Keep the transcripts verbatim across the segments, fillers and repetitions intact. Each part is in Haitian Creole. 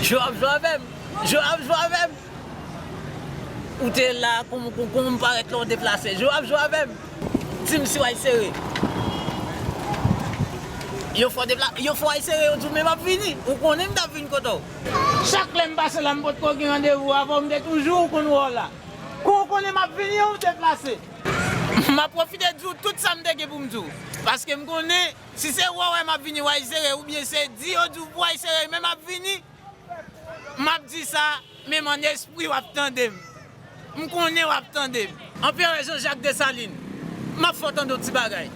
Jwe w ap jwe avè m. Jwe w ap jwe avè m. Ou te la, kòman, kòman, kòman m parèt la, w deplase. Jwe w ap jwe avè m. Di m si w al sere. Yo fè w depla-, yo fè w al sere, yo di w, "Men m ap vini." Ou konnen m t ap vin kote w. Chak lè m pase la, m potko gen randevou avè w, m te toujou konn wè w la. Kou w konnen m ap vini, ou deplase. M ap pwofite di w tout sa m te gen pou m di w. Paske m konnen, si se wè w wè m ap vini, w al sere, oubyen se di yo di w pou w al sere, men m ap vini. M ap di sa, menm an espri w ap tande m. M konnen w ap tande m. Anperè Jean-Jacques Dessalines, m ap fè w tande yon ti bagay.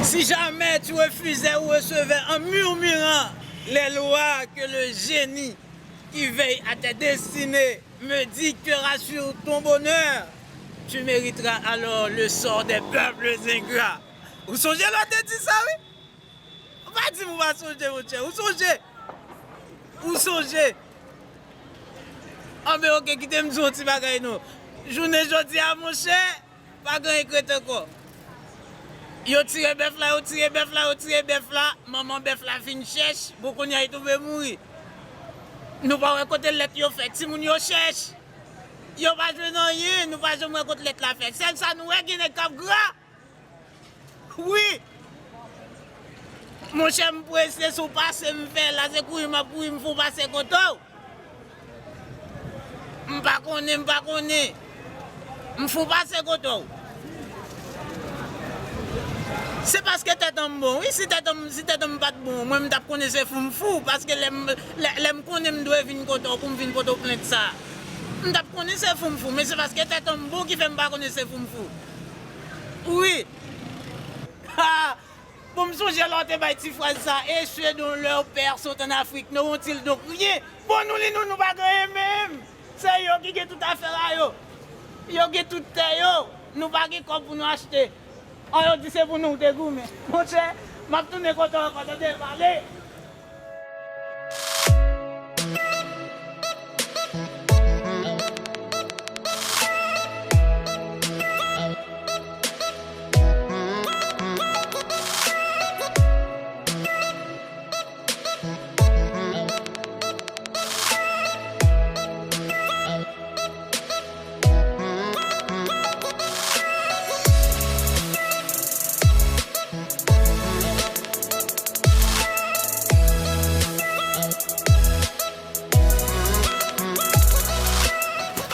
Si jamais tu refusais ou recevais en murmurant les lois que le génie qui veille à tes destinées me dictera sur ton bonheur, tu mériteras alors le sort des peuples ingrats. Ou sonje lè w te di sa, wi? Ou pa di m ou pa sonje, monchè. Ou sonje. Ou sonje. Anben, oke, kite m di w yon ti bagay, non. Jounen jodi a, monchè, pa gen regrèt ankò. Yo tire bèf la, yo tire bèf la, yo tire bèf la. Manman bèf la fin chèch. Bon, kounye a, li tonbe mouri. Nou pa wè kote lèt yo fèt. Timoun yo chèch. Yo pa jwenn anyen. Nou pa janm wè kote lèt la fèt. Sèl sa nou wè, gen nèg k ap gra. Wi! Monchè, m prese, si w pase m fè la, se kouri m ap kouri, m fou pase kote w. M pa konnen, m pa konnen. M fou pase kote w. Se paske tèt an m bon, wi. Si tèt an m, si tèt an m pa t bon, mwen m t ap konnen se fou m fou. Paske lè m, lè, lè m konnen m dwe vin kote w pou m vin pote w plent sa, m t ap konnen se fou m fou. Men se paske tèt an m bon ki fè m pa konnen se fou m fou. Wi. Ha! Bon, m sonje lè w te bay ti fraz sa, échoué dans leur père sont en Afrique, n'auront-ils donc rien? Bon, nou li nou, nou pa gen anyen menm. Se yo ki gen tout afè a yo. Yo gen tout tè yo. Nou pa gen kòb pou nou achte. An yo di se pou nou te goumen. Monchè, m ap tounen kote w ankò, tande pale.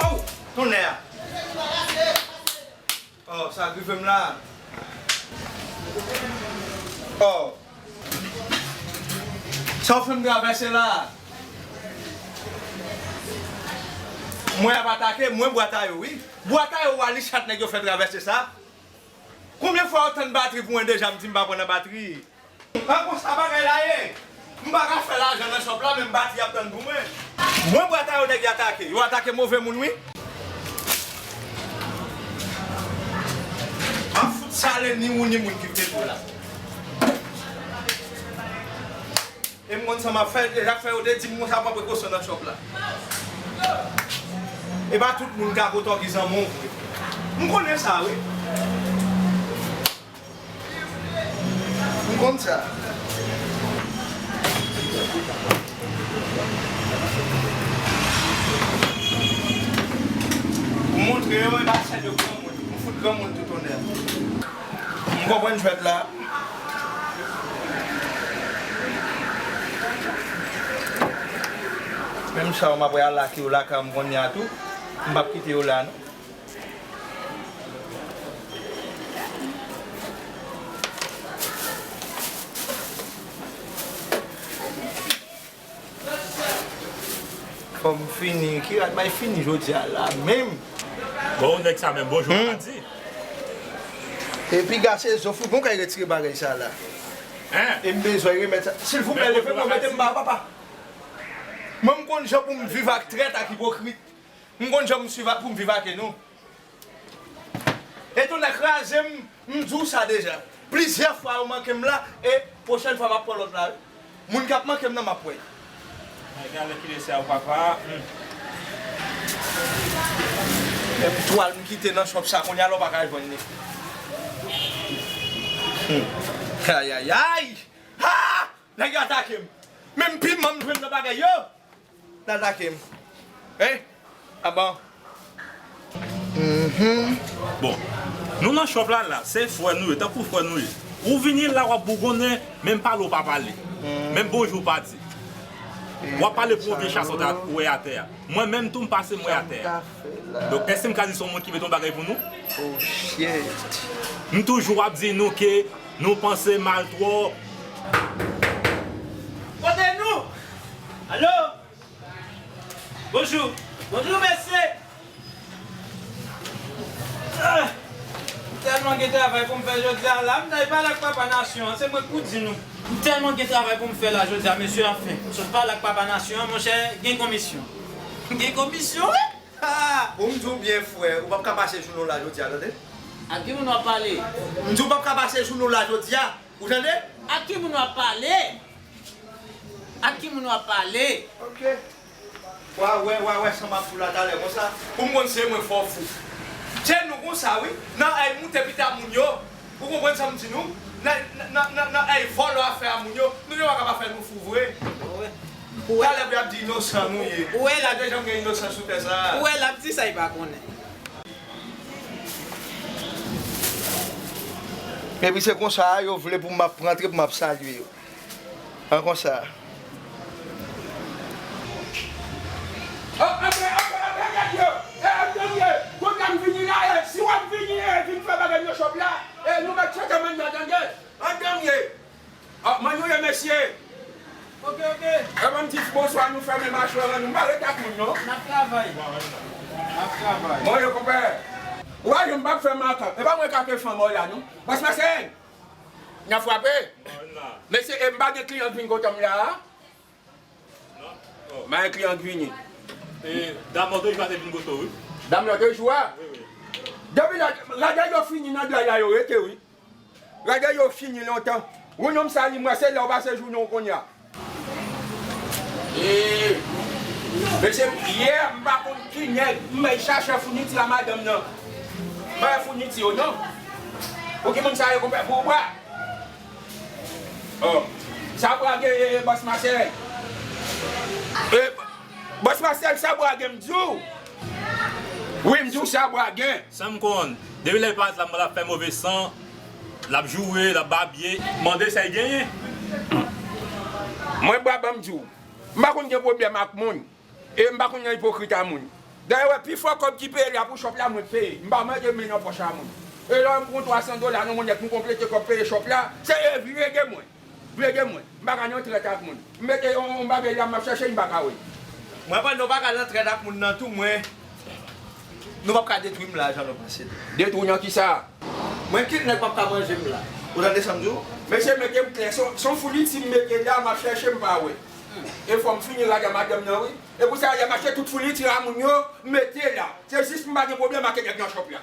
Oh, tonnè a. Oh, sa k rive m la. Oh. Sa w fè m travèse la? Mwen ap atake, mwen bwat a yo, wi. Bwat a yo, wali chat nèg yo fè travèse sa. Konbyen fwa w tann batri pou mwen deja, m di m pa pran nan batri? An konsa bagay la ye. M pa ka fè lajan nan shop la, menm batri ap tann pou mwen. Mwen bwat a yo nèg yo atake. Yo atake move moun, wi. An fout sale ni ou ni moun ki vle dlo la. E m konn sa m ap fè, e sa k fè yo te di m konsa pran prekosyon nan shop la. E pa tout moun ka kote w ki zanmi w vre. M konnen sa, wi. M konn sa. M montre yo, e pa sèl yo granmoun. M fout granmoun tou tonnè. M konprann jwèt la. Menm sa, m ap al lage yo lakay m kounye a tou. M p ap kite yo la, non. Fò m fini. Kirat bay fini jodi a la menm. Bon, nèg sa menm, bonjou, hmm, Mati. Epi gase zo fout bon kay retire bagay sa la. Hein? E m bezwen remèt sa. Silvouplè, leve m mete m ba papa. Mwen m konn jan pou m viv ak trèt ak ipokrit. M konn jan m swiv ak, pou m viv ak nou. E tou nèg kraze m, m di w sa deja. Plizyè fwa yo manke m la, e pwochèn fwa m ap pran lòt la, wi. Moun k ap manke m nan, m ap wè. Ay, gade kilès sa, papa. Hmm. Menm twal m kite nan shop sa, kounye a la w pa ka jwenn li. Hmm. Ayayay! Ha! Nèg yo atake m. Menm piman m jwenn nan bagay yo. N atake m. Hein? Ah bon? Bon, nou nan chòp la la, se frè nou ye, tankou frè nou ye. Ou vini la w ap bougonnen, menm pale w pa pale. Menm bonjou w pa di. W ap pale pou yon vye chasòt ou wè atè a. Mwen menm tou m pase m wè atè a. Donk èske m ka di se yon moun ki mete yon bagay pou nou? Oh shit. M toujou ap di nou ke nou panse mal twòp. Kote nou? Alo? Bonjou. Bonjou mesye. Ah! M tèlman gen travay pou m fè jodi a la, m t al pale ak papa nasyon an, se mwen k pou di nou. M tèlman gen travay pou m fè la jodi a, mesye, anfen. M sot pale ak papa nasyon an, monchè, gen komisyon. Gen komisyon, wi! Ha! Bon, m di w byen, frè, ou p ap ka pase jounen w la jodi a, tande? Ak ki moun w ap pale? M di w p ap ka pase jounen w la jodi a, ou tande? Ak ki moun w ap pale? Ak ki moun w ap pale? Ok. Wa wè, wa wè sa m ap fou la talè konsa. Pou m konn se mwen fò fou. Se nou konsa wi. Nan èy moute pita moun yo. Ou konprann sa m di nou? Nan, nan, nan, nan èy vòlò afè a moun yo. Nou yo pa ka pa fè nou fou vre. Talè pou y ap di inosan nou ye. Ou wè la. Deja m gen inosan sou tè sa. Ou wè l ap di sa y pa konnen. Epi se konsa yo vle pou m ap rantre pou m ap salye yo. An konsa. Antre, antre, antre, nèg yo! E, e, dènye! Kounye a m vini la, e, si w ap vini, e, vin fè bagay nan chòp la, e, nou mèt chante mannya, tande? An dènye! An, mannya w ye, mesye? Ok, ok. E ban m di bonswa, nou fèmen machwè nou, m pa rete ak moun, non. N ap travay. N ap travay. Bon, yo, konpè. Ou pa janm p ap fè makak. E pa mwen k ap fè fanm ou la, non. Bòs Masèl! N ap frape. Mesye, e m pa gen kliyan k vin kote m la a? M pa gen kliyan k vini. E, dam lòt jou a te vin kote w, wi. Dam lòt jou a? Wi, wi. Depi lè, lè yo fini nan dèyè yo rete, wi. Lè yo fini lontan. Wi, non, m sali, m wè se lè w pase jounen w kounye a. Eee, mesye, yè, m pa konn ki nèg, m bay chache founiti a madanm nan. M bay founiti yo, non. Pou ki moun sa yo konpè pou w bwa? Oh, sa bwa gen, e, e, bòs Masèl. E, bòs Masèl, sa bwa gen, m di w. Wi, m di w sa bwa gen. Sa m konn, depi lè l parèt la, l ap fè move san. L ap joure, l ap babye. Mande sa l genyen. Mwen bwa ban m di w. M pa konn gen pwoblèm ak moun. E m pa konn nan ipokrit a moun. Dayè w wè pifò kòb ki peye la pou chòp la mwen k peye. M pa mete men nan pòch a moun. E lè m pran twa san dola nan monnèt m konplete kòb peye chòp la, se e vle gen mwen. Vle gen mwen. M pa ka nan trèt ak moun. M mete yon, yon bagay la m ap chèche m pa ka wè. Mwen pandan w pa ka nan trèt ak moun nan tou mwen. Nou p ap ka detwi m la jan nou panse l. Detwi w nan kisa? Mwen kit nèg p ap ka manje m la. Ou tande sa m di w? Mesye mete m klè, se yon, se yon fouliti m mete la, m ap chèche m pa wè. E fò m fini rad a madanm nan wi. E pou sa y ap achte tout fouliti a moun yo, m mete la. Se jis m pa gen pwoblèm ak nèg nan chòp la.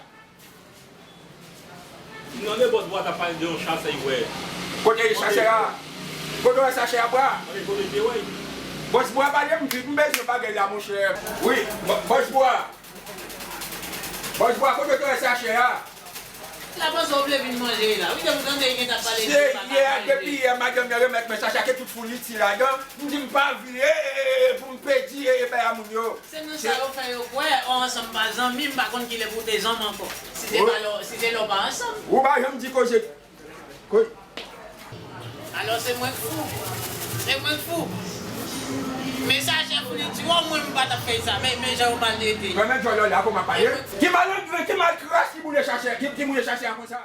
M tande bòs bwa t ap pale de yon sachè y wè. Kote sachè a? Kote w wè sachè a bwa? Mande kote l te wè l. Bòs bwa pale m vit, m bezwen bagay la monchè. Wi, bò- bòs bwa. Bòs bwa, kote w te wè sachè a? La panse w vle vin manje la. Wi, depi w tande l gen t ap pale de bagay. Se yè, depi yè madanm nan remèt mwen sachè a ke tout fouliti ladan. M di m pa vle pou m pèdi e bay a moun yo. Se nan sa yo fè yo kwè, ò ansanm pa zanmi, m pa konn kilè pou w te zanmi ankò. Si se pa lè w, si se lè w pa ansanm. Ou pa janm di koze. Ko- Alò se mwen k fou. Se mwen k fou. Men sachè fouliti, o mwen m pa t ap fè sa. Men, men jan yo maltrete. Men, men djòl la, kòman pale? Ki malandren, ki malkras ki boule sachè, ki, ki boule sachè a konsa?